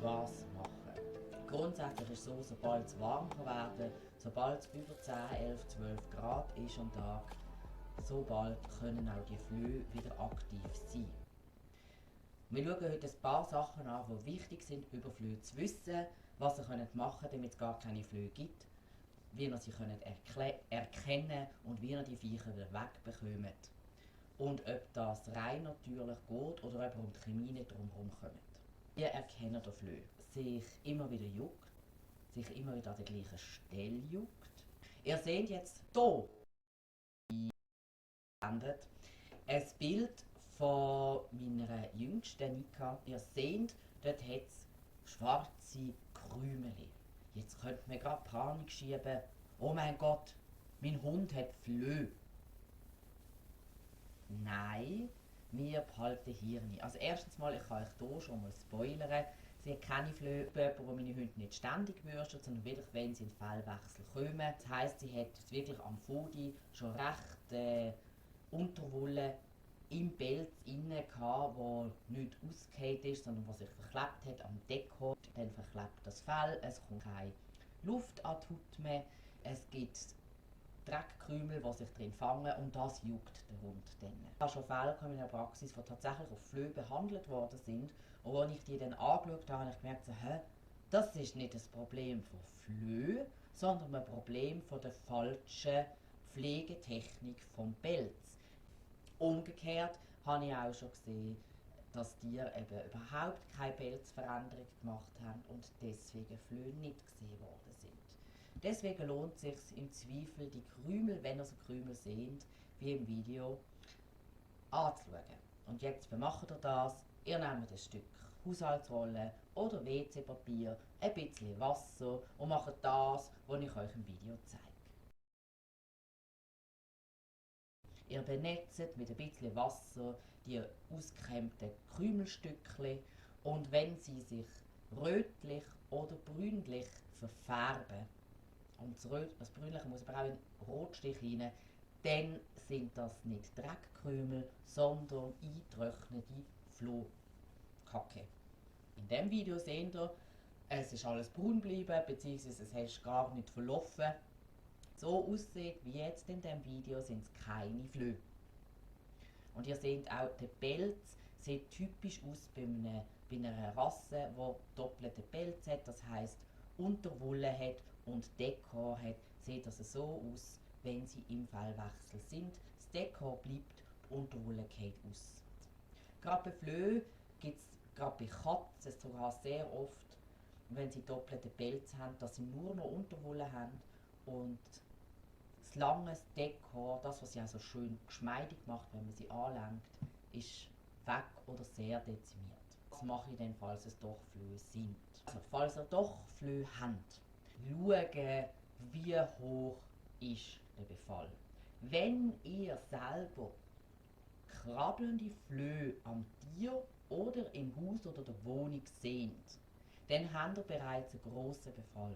was machen. Grundsätzlich ist es so, sobald es warm werden, sobald es über 10, 11, 12 Grad ist am Tag, sobald können auch die Flöhe wieder aktiv sein. Wir schauen heute ein paar Sachen an, die wichtig sind, über Flöhe zu wissen, was sie machen können, damit es gar keine Flöhe gibt, wie ihr sie erkennen und wie ihr die Viecher wieder wegbekommt. Und ob das rein natürlich geht oder ob ihr um die Chemie nicht drumherum kommt. Ihr erkennt den Flöhe. Sich immer wieder juckt, sich immer wieder an der gleichen Stelle juckt. Ihr seht jetzt hier ein Bild von meiner jüngsten Nika. Ihr seht, dort hat es schwarze Krümel. Jetzt könnte man gerade Panik schieben. Oh mein Gott, mein Hund hat Flöhe. Nein, wir behalten hier nicht. Also erstens mal, ich kann euch hier schon mal spoilern. Sie hat keine Flöhe, wo meine Hunde nicht ständig würsten, sondern wirklich, wenn sie in den Fellwechsel kommen. Das heisst, sie hat wirklich am Fodi schon recht Unterwolle im Pelz inne gehabt, wo nicht ausgefallen ist, sondern was sich verklebt hat am Deko. Dann verklebt das Fell, es kommt keine Luft an die Haut mehr, es gibt Dreckkrümel, die sich drin fangen, und das juckt den Hund dann. Ich habe schon Fälle in der Praxis, die tatsächlich auf Flöhe behandelt worden sind, und als ich die dann angeschaut habe, habe ich gemerkt, das ist nicht das Problem von Flöhe, sondern ein Problem von der falschen Pflegetechnik vom Pelz. Umgekehrt habe ich auch schon gesehen, dass Tiere eben überhaupt keine Pelzveränderung gemacht haben und deswegen Flöhe nicht gesehen worden sind. Deswegen lohnt es sich im Zweifel, die Krümel, wenn ihr so Krümel seht, wie im Video, anzuschauen. Und jetzt macht ihr das. Ihr nehmt ein Stück Haushaltsrolle oder WC-Papier, ein bisschen Wasser und macht das, was ich euch im Video zeige. Ihr benetzt mit ein bisschen Wasser die ausgekämmten Krümelstückchen, und wenn sie sich rötlich oder brünlich verfärben, und das Brünliche muss aber auch in Rotstich rein, dann sind das nicht Dreckkrümel, sondern eingetrocknete Flohkacke. In diesem Video seht ihr, es ist alles braun geblieben, bzw. es ist gar nicht verlaufen. So aussieht wie jetzt in diesem Video, sind es keine Flöhe. Und ihr seht auch, der Pelz sieht typisch aus bei einer Rasse, die doppelten Pelz hat, das heisst Unterwolle hat und Dekor hat, sieht das so aus, wenn sie im Fellwechsel sind. Das Dekor bleibt, die Unterwolle geht aus. Gerade bei Flöhe gibt es gerade bei Katzen sogar sehr oft, wenn sie doppelten Pelz haben, dass sie nur noch Unterwolle haben und das lange Dekor, das was sie auch so schön geschmeidig macht, wenn man sie anlenkt, ist weg oder sehr dezimiert. Was mache ich denn, falls es doch Flöhe sind? Also, falls ihr doch Flöhe habt, schauen, wie hoch ist der Befall. Wenn ihr selber krabbelnde Flöhe am Tier oder im Haus oder der Wohnung seht, dann habt ihr bereits einen grossen Befall.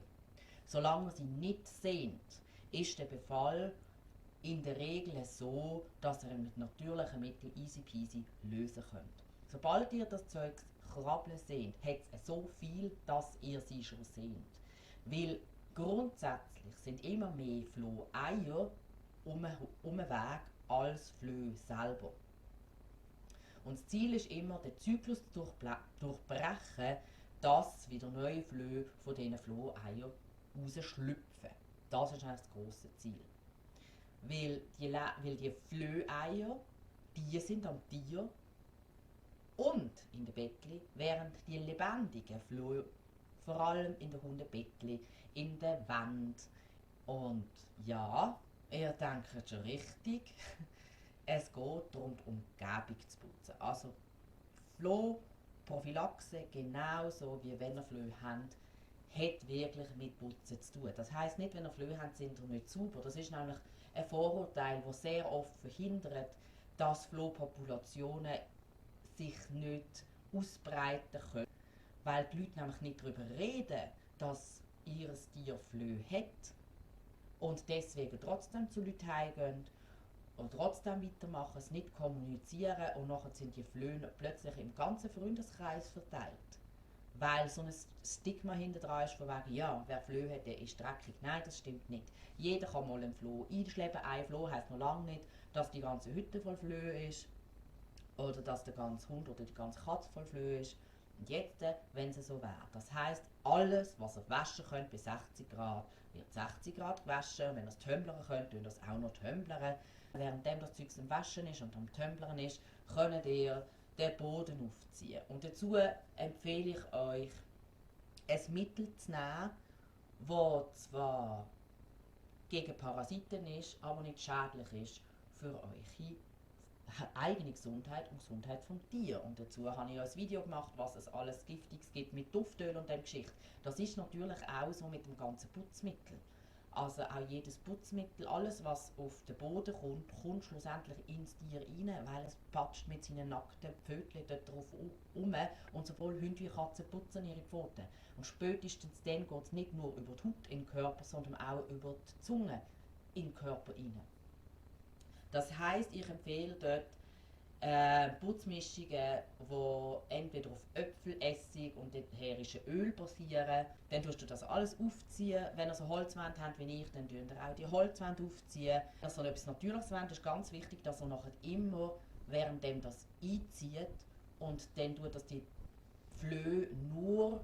Solange ihr sie nicht seht, ist der Befall in der Regel so, dass ihr ihn mit natürlichen Mitteln easy peasy lösen könnt. Sobald ihr das Zeug krabbeln seht, hat es so viel, dass ihr sie schon seht. Weil grundsätzlich sind immer mehr Floh-Eier um den Weg als Flöhe selber. Und das Ziel ist immer, den Zyklus zu durchbrechen, dass wieder neue Flöhe von diesen Floh-Eiern rausschlüpfen. Das ist das grosse Ziel. Weil die Flöhe-Eier, die sind am Tier und in den Bettli, während die lebendigen Flöhe vor allem in den Hundebettli, in der Wand. Und ja, ihr denkt schon richtig, es geht darum, die Umgebung zu putzen. Also Flohprophylaxe, genauso wie wenn ihr Flöhe habt, hat wirklich mit Putzen zu tun. Das heisst nicht, wenn ihr Flöhe habt, sind ihr nicht sauber. Das ist nämlich ein Vorurteil, das sehr oft verhindert, dass Flohpopulationen sich nicht ausbreiten können, weil die Leute nämlich nicht darüber reden, dass ihr Tier Flöhe hat und deswegen trotzdem zu Leuten heimgehen und trotzdem weitermachen, es nicht kommunizieren, und nachher sind die Flöhe plötzlich im ganzen Freundeskreis verteilt. weil so ein Stigma hinter dran ist, von wegen, ja, wer Flöhe hat, der ist dreckig. Nein, das stimmt nicht. Jeder kann mal einen Floh einschleppen. Ein Floh heisst noch lange nicht, dass die ganze Hütte voll Flöhe ist oder dass der ganze Hund oder die ganze Katze voll Flöhe ist. Und jetzt, wenn es so wäre, das heisst, alles, was ihr waschen könnt bei 60 Grad, wird 60 Grad gewaschen. Und wenn ihr es tumblern könnt, tun das auch noch tumblern. Währenddem das Zeug am Waschen ist und am Tumblern ist, könnt ihr den Boden aufziehen. Und dazu empfehle ich euch, ein Mittel zu nehmen, das zwar gegen Parasiten ist, aber nicht schädlich ist für eure eigene Gesundheit und Gesundheit vom Tier. Und dazu habe ich ein Video gemacht, was es alles Giftiges gibt mit Duftöl und dem Geschichte. Das ist natürlich auch so mit dem ganzen Putzmittel. Also auch jedes Putzmittel, alles was auf den Boden kommt, kommt schlussendlich ins Tier rein, weil es patscht mit seinen nackten Pfötchen dort drauf um und sowohl Hunde wie Katzen putzen ihre Pfoten. Und spätestens dann geht es nicht nur über die Haut in den Körper, sondern auch über die Zunge in den Körper rein. Das heisst, ich empfehle dort Putzmischungen, die entweder auf Äpfelessig und ätherischen Öl basieren. Dann tust du das alles aufziehen. Wenn ihr so Holzwände habt wie ich, dann tun ihr auch die Holzwände aufziehen. Wenn ihr so etwas Natürliches wollt, ist ganz wichtig, dass ihr nachher immer währenddem das einzieht und dann tut das die Flöhe nur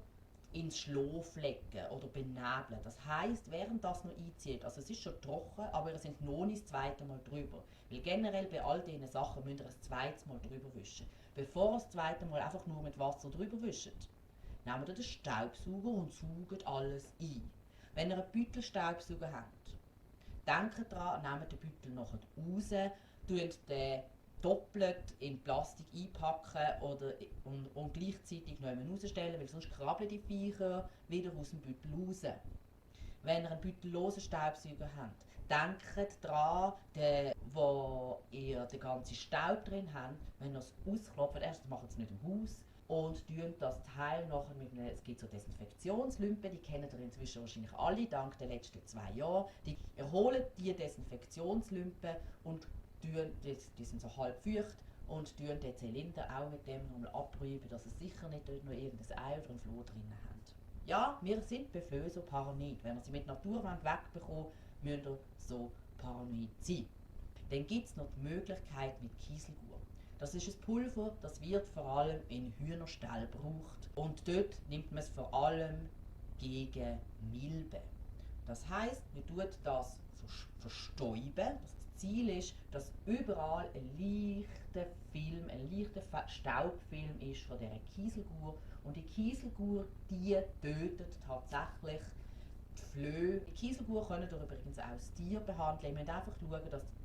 ins Schlaf legen oder benebeln. Das heisst, während das noch einzieht, also es ist schon trocken, aber ihr seid noch nicht das zweite Mal drüber. Weil generell bei all diesen Sachen müsst ihr ein zweites Mal drüber wischen. Bevor ihr das zweite Mal einfach nur mit Wasser drüber wischt, nehmt ihr den Staubsauger und saugt alles ein. Wenn ihr einen Beutelstaubsauger habt, denkt daran, nehmt den Beutel nachher raus, tut den doppelt in Plastik einpacken und gleichzeitig noch jemand rausstellen, weil sonst krabbeln die Viecher wieder aus dem Beutel raus. Wenn ihr einen beutellosen Staubsauger habt, denkt daran, wo ihr den ganzen Staub drin habt, wenn ihr es ausklopft, erst macht es nicht im Haus, und tun das Teil nachher mit einer, es gibt so Desinfektionslümpen, die kennen ihr inzwischen wahrscheinlich alle, dank den letzten 2 Jahren. Ihr holt die Desinfektionslümpen und die sind so halb feucht und tun den Zylinder auch mit dem nochmal abprüfen, dass es sicher nicht dort noch irgendein Ei oder ein Floh drin hat. Ja, wir sind bei Flöhen so paranoid. Wenn ihr sie mit Natur wegbekommen, müsst ihr so paranoid sein. Dann gibt es noch die Möglichkeit mit Kieselgur. Das ist ein Pulver, das wird vor allem in Hühnerstall gebraucht. Und dort nimmt man es vor allem gegen Milben. Das heisst, man tut das verstäuben. Das Ziel ist, dass überall ein leichter Staubfilm ist von dieser Kieselgur. Und die Kieselgur, die tötet tatsächlich die Flöhe. Die Kieselgur können ihr übrigens auch das Tier behandeln. Ihr müsst einfach schauen,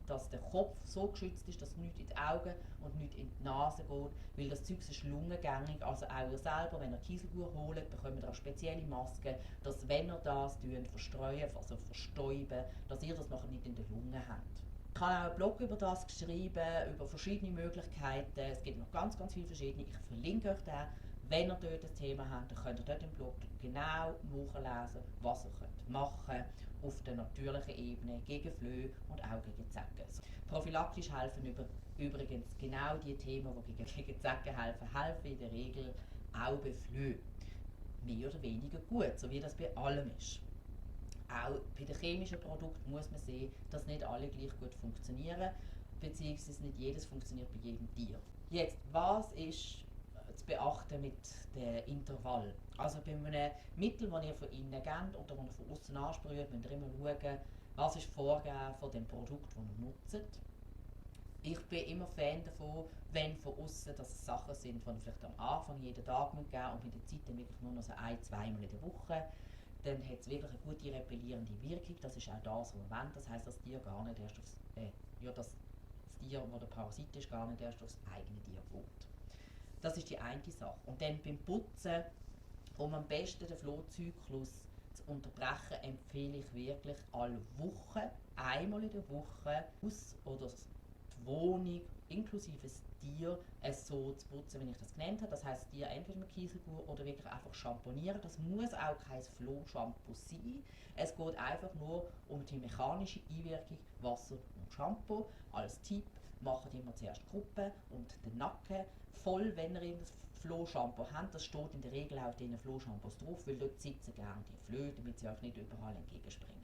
dass der Kopf so geschützt ist, dass nichts in die Augen und nichts in die Nase geht, weil das Zeug ist lungengängig. Also auch ihr selber, wenn ihr Kieselgur holt, bekommt ihr auch spezielle Masken, dass wenn ihr das verstreuen, also verstäuben, dass ihr das nachher nicht in den Lungen habt. Ich habe auch einen Blog über das geschrieben, über verschiedene Möglichkeiten. Es gibt noch ganz, ganz viele verschiedene. Ich verlinke euch den. Wenn ihr dort ein Thema habt, dann könnt ihr dort im Blog genau nachlesen, was ihr machen könnt auf der natürlichen Ebene gegen Flöhe und auch gegen Zecken. Prophylaktisch helfen übrigens genau die Themen, die gegen Zecken helfen in der Regel auch bei Flöhen. Mehr oder weniger gut, so wie das bei allem ist. Auch bei den chemischen Produkten muss man sehen, dass nicht alle gleich gut funktionieren, beziehungsweise nicht jedes funktioniert bei jedem Tier. Jetzt, was ist zu beachten mit dem Intervall? Also bei einem Mittel, das ihr von innen gebt oder das ihr von außen ansprüht, müsst ihr immer schauen, was ist vorgegeben von dem Produkt, das ihr nutzt. Ich bin immer Fan davon, wenn von außen das Sachen sind, die ihr vielleicht am Anfang jeden Tag geben müsst und mit der Zeit dann wirklich nur noch so 1-2 Mal in der Woche, dann hat es wirklich eine gute repellierende Wirkung. Das ist auch das, was man will. Das heisst, das Tier gar nicht erst aufs, das Tier, das der Parasit ist, gar nicht erst aufs eigene Tier geht. Das ist die eine Sache. Und dann beim Putzen, um am besten den Flohzyklus zu unterbrechen, empfehle ich wirklich alle Wochen, einmal in der Woche, Haus oder die Wohnung inklusive das Tier so zu putzen, wie ich das genannt habe. Das heisst, das Tier entweder mit Kieselgur oder wirklich einfach schamponieren. Das muss auch kein Flohshampoo sein. Es geht einfach nur um die mechanische Einwirkung Wasser und Shampoo. Als Tipp, macht immer zuerst die Gruppe und den Nacken voll, wenn ihr in das Flohshampoo haben, das steht in der Regel auch in diesen Flohshampoos drauf, weil dort sitzen gerne die Flöhe, damit sie euch nicht überall entgegenspringen.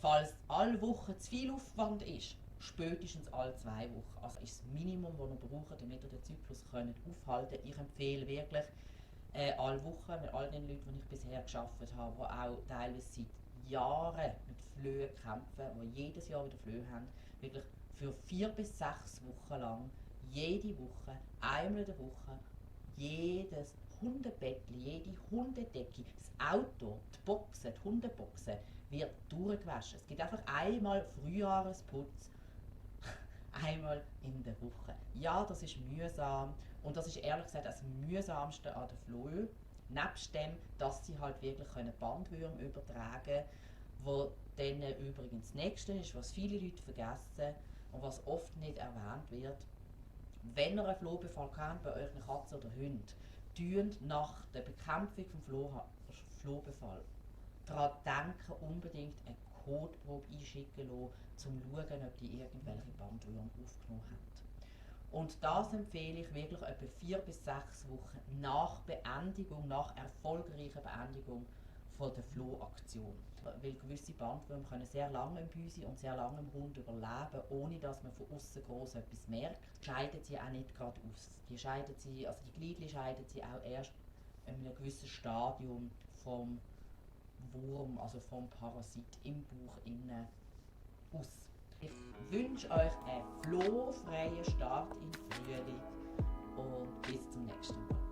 Falls alle Wochen zu viel Aufwand ist, spätestens alle 2 Wochen. Also ist das Minimum, das ihr braucht, damit ihr den Zyklus aufhalten könnt. Ich empfehle wirklich alle Wochen mit all den Leuten, die ich bisher gearbeitet habe, die auch teilweise seit Jahren mit Flöhen kämpfen, die jedes Jahr wieder Flöhe haben, wirklich für 4 bis 6 Wochen lang, jede Woche, einmal in der Woche, jedes Hundebettchen, jede Hundedecke, das Auto, die Boxen, die Hundeboxen wird durchgewaschen. Es gibt einfach einmal Frühjahresputz, einmal in der Woche. Ja, das ist mühsam und das ist ehrlich gesagt das mühsamste an der Flöhe. Nebst dem, dass sie halt wirklich Bandwürmer übertragen können, wo dann übrigens das Nächste ist, was viele Leute vergessen und was oft nicht erwähnt wird. Wenn ihr einen Flohbefall habt bei euren Katzen oder Hunden, tünt nach der Bekämpfung vom Flohbefall daran denken, unbedingt eine Kotprobe einschicken lassen, um zu schauen, ob die irgendwelche Bandwürmer aufgenommen haben. Und das empfehle ich wirklich etwa 4 bis 6 Wochen nach Beendigung, nach erfolgreicher Beendigung von der Flohaktion. Weil gewisse Bandwürmer können sehr lange im Büsi und sehr lange im Hund überleben, ohne dass man von außen groß etwas merkt. Scheiden sie auch nicht gerade aus. Die Gliedchen scheiden sie auch erst in einem gewissen Stadium vom Wurm, also vom Parasit im Bauch innen aus. Ich wünsche euch einen flohfreien Start in Frühling und bis zum nächsten Mal.